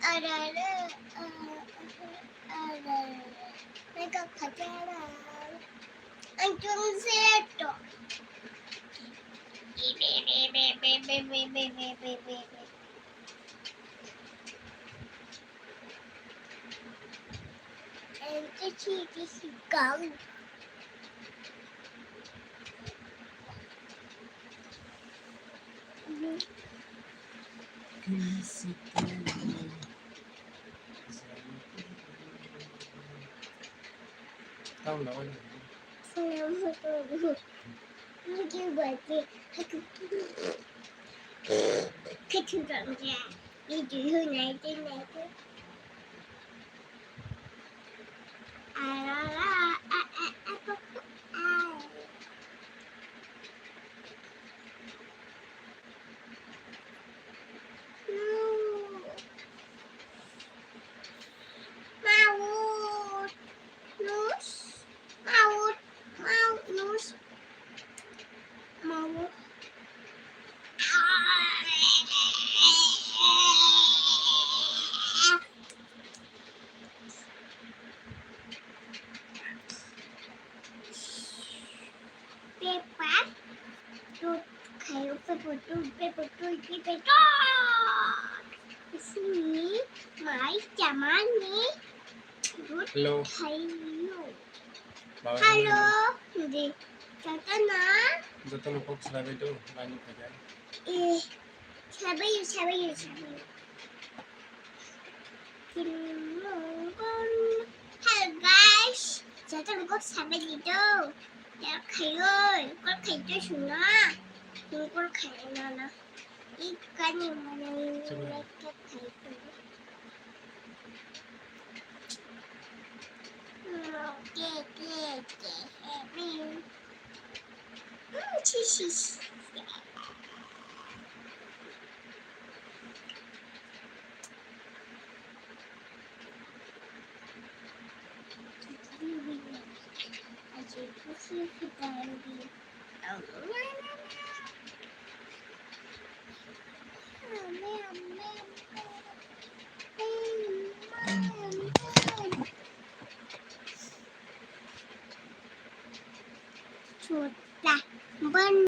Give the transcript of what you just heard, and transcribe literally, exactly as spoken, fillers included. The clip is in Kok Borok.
Arare, arare, arare. Mega kajara. Ang tung seto. And this is, this is go. Maut, nus, maut, maut, nus, maut. Pepper, tut khayo, pepper tut, pepper tut, pepper tut. Sini, mai, chamani, tut Hello. Khayo. Baba, hello, hello. Di, tata na. Joto no kok selabe tu, mani paja. Eh, sabayo, sabayo, sabayo. Hello guys, joto no kok sabai di do. Ya khayo, kok khayo suna. Kok khayo na na. Ikani mana. Suna. Khayo. Khayo, khayo, khayo. Mm, chi, chi, chi. Chuta, ban